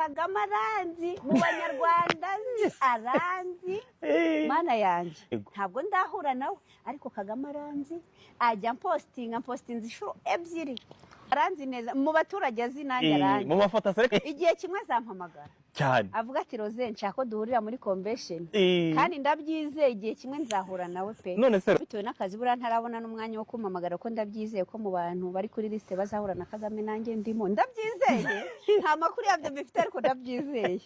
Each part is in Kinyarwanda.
Kagame aranzi mu Banyarwanda, azi, aranzi. Mana yanjye! Ntabwo ndahura nawe, ariko Kagame aranzi, ajya mpostinga, mpostinze inshuro ebyiri, aranzi neza mu baturage, azi nanjye. Aranzi. Mu mafoto asereka. Igihe kimwe azampamagara avuga ati: "Rose, nshaka ko duhurira muri convention." Kandi ndabyizeye, igihe kimwe nzahura nawe pe. None se Bitewe n'akazi, buriya ntarabona n'umwanya wo kumpamagara, ko ndabyizeye ko mu bantu bari kuri liste bazahura na Kagame nanjye ndimo. Ndabyizeye, nta makuru yabyo mbifite, ariko ndabyizeye,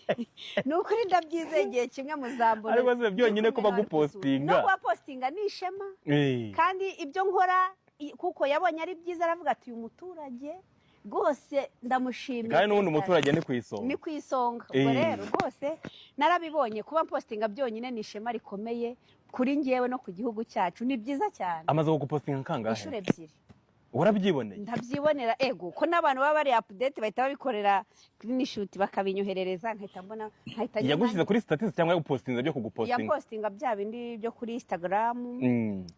ni ukuri ndabyizeye, igihe kimwe muzambona. Ariko se byonyine kuba gupostinga? No kuba postinga ni ishema. Kandi ibyo nkora, kuko yabonye ari byiza, aravuga ati: "Uyu muturage rwose ndamushimiye." Kandi n'ubundi umuturage ni ku isonga. Ni ku isonga. Ubwo rero rwose narabibonye, kuba mpostinga byonyine ni ishema rikomeye kuri njyewe no ku gihugu cyacu, ni byiza cyane. Amaze kugupostinga kangahe? Inshuro ebyiri. Warabyiboneye? Ndabyibonera, ego, ko n'abantu baba bari update bahita babikorera screenshot bakabinyoherereza, nkahita mbona, nkahita njya. Yagushyize kuri status cyangwa yagupostinze byo kugupostinga? Yapostinga bya bindi byo kuri Instagram.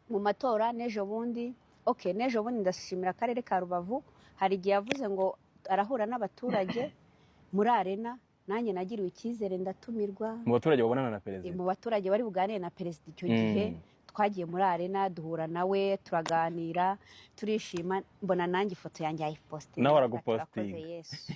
Mu matora n'ejo bundi, okay, n'ejo bundi ndashimira akarere ka Rubavu, hari igihe yavuze ngo arahura n'abaturage muri Arena, nanjye nagiriwe icyizere ndatumirwa. Mu baturage babonana na perezida. Mu baturage bari buganire na perezida icyo gihe. Twagiye muri Arena, duhura nawe, turaganira, turishima, mbona nanjye ifoto yanjye yayipositinga. Nawe aragupositinga. Yesu.